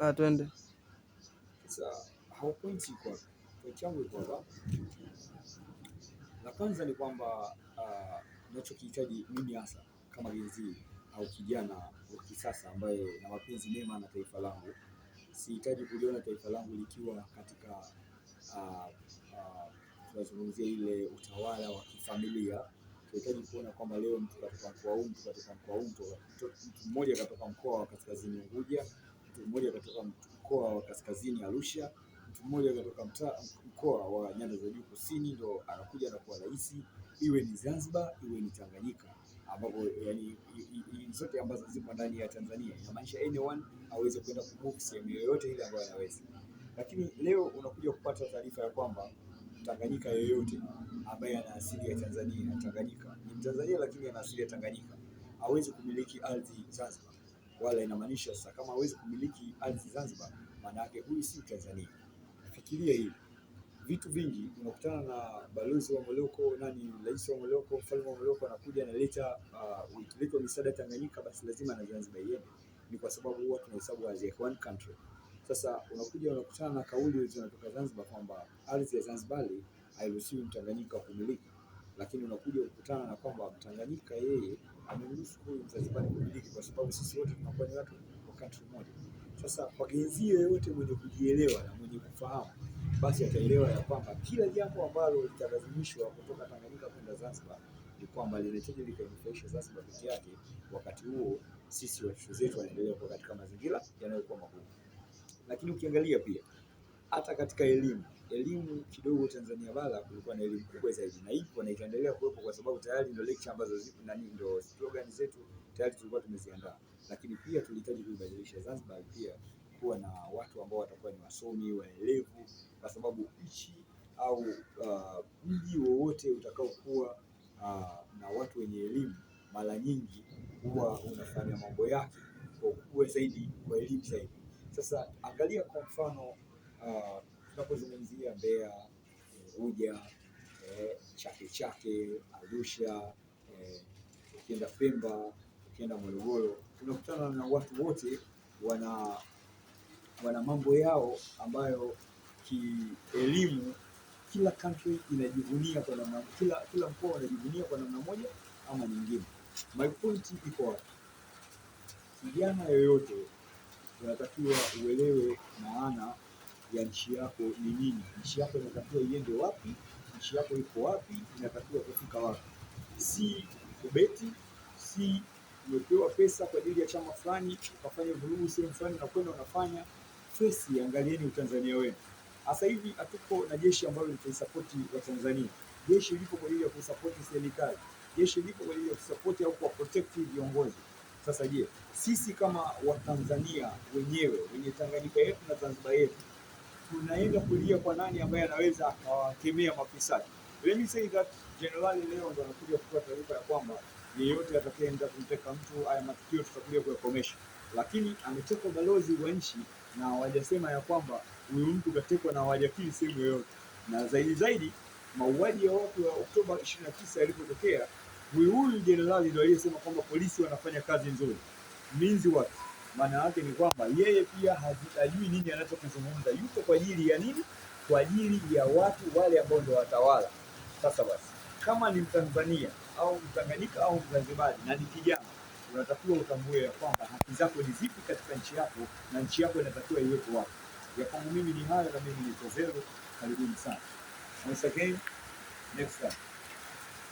Ah, twende. Sasa how point iko wapi? Point yangu iko hapa. La kwanza ni kwamba ninachokihitaji mimi hasa kama Gen Z au kijana wa kisasa ambaye na mapenzi mema na taifa langu, sihitaji kuliona taifa langu likiwa katika tunazungumzia ile utawala wa kifamilia. Tunahitaji kuona kwamba leo mtu katoka mkoa huu, mtu katoka mkoa huu, mtu mmoja katoka mkoa wa kaskazini Unguja, mtu mmoja katoka mkoa wa kaskazini Arusha, mtu mmoja katoka mkoa wa nyanda za juu kusini ndo anakuja na kuwa rais, iwe ni Zanzibar, iwe ni Tanganyika, ambapo yani zote ambazo zipo ndani ya Tanzania, inamaanisha anyone aweze kwenda kumove sehemu yoyote ile ambayo anaweza. Lakini leo unakuja kupata taarifa ya kwamba Mtanganyika yoyote ambaye ana asili ya Tanzania, Tanganyika ni Mtanzania lakini ana asili ya Tanganyika, hawezi kumiliki ardhi Zanzibar, wala inamaanisha sasa kama hawezi kumiliki ardhi Zanzibar, maana yake huyu si Mtanzania. Fikiria hili vitu vingi, unakutana na balozi wa Moroko, nani, rais wa Moroko, mfalme wa Moroko anakuja analeta ikiletwa misaada Tanganyika, basi lazima na Zanzibar iende, ni kwa sababu huwa tunahesabu as a one country. Sasa unakuja unakutana na kauli zinatoka Zanzibar kwamba ardhi ya Zanzibar hairuhusiwi Mtanganyika kumiliki, lakini unakuja kukutana na kwamba Mtanganyika yeye ameruhusu huyu Mzanzibari kumiliki, kwa sababu sisi wote tunakuwa ni watu wa country moja. Sasa kwa Gen Z yoyote mwenye kujielewa na mwenye kufahamu, basi ataelewa ya kwamba kila jambo ambalo litalazimishwa kutoka Tanganyika kwenda Zanzibar ni kwamba linahitaji likainufaisha Zanzibar peke yake. Wakati huo sisi watoto zetu wanaendelea kuwa katika mazingira yanayokuwa magumu. Lakini ukiangalia pia hata katika elimu, elimu kidogo Tanzania bara kulikuwa na elimu kubwa zaidi, na ipo na itaendelea kuwepo kwa sababu tayari ndio lecture ambazo zipo nani, ndio slogan zetu tayari tulikuwa tumeziandaa, lakini pia tulihitaji kuibadilisha Zanzibar pia kuwa na watu ambao watakuwa ni wasomi waelevu, kwa sababu nchi au mji wowote utakaokuwa na watu wenye elimu mara nyingi huwa unafanya mambo yake kwa ukubwa zaidi, kwa elimu zaidi. Sasa angalia kwa mfano tunapozungumzia Mbeya, Unguja, Chake Chake, Arusha, ukienda Pemba, ukienda Morogoro, unakutana na watu wote wana mambo yao ambayo kielimu kila country inajivunia kwa namna, kila mkoa unajivunia kwa namna moja ama nyingine. My point iko wapi? Kijana yoyote unatakiwa uelewe maana ya nchi yako ni nini, nchi yako inatakiwa iende wapi, nchi yako iko wapi, inatakiwa kufika wapi. Si kubeti, si umepewa pesa kwa ajili ya chama fulani ukafanya vurugu sehemu fulani na kwenda unafanya fesi. Angalieni utanzania wenu. Sasa hivi hatuko na jeshi ambalo litaisapoti Watanzania. Jeshi lipo kwa ajili ya kusapoti serikali, jeshi lipo kwa ajili ya kusapoti au kuwa protect viongozi. Sasa je, sisi kama Watanzania wenyewe wenye Tanganyika yetu na Zanzibar yetu tunaenda kulia kwa nani ambaye anaweza akawakemea mafisadi? Let me say that Jenerali leo ndo anakuja kutoa taarifa ya kwamba yeyote atakayeenda kumteka mtu, haya matukio tutakuja kuyakomesha, lakini ametekwa balozi wa nchi na hawajasema ya kwamba huyu mtu katekwa na hawajakiri sehemu yoyote, na zaidi zaidi mauaji ya watu wa Oktoba 29 yalipotokea, huyu jenerali ndio aliyesema kwamba polisi wanafanya kazi nzuri. Means what? Maana yake ni kwamba yeye pia hajui nini anachokizungumza, yupo kwa ajili ya nini? Kwa ajili ya watu wale ambao ndio watawala. Sasa basi, kama ni Mtanzania au Mtanganyika au Mzanzibari na ni kijana, unatakiwa utambue ya kwamba haki zako ni zipi katika nchi yako na nchi yako inatakiwa iwepo wapi. Ya kwangu mimi ni hayo, na mimi ni Tozero. Karibuni sana. Once again, next time.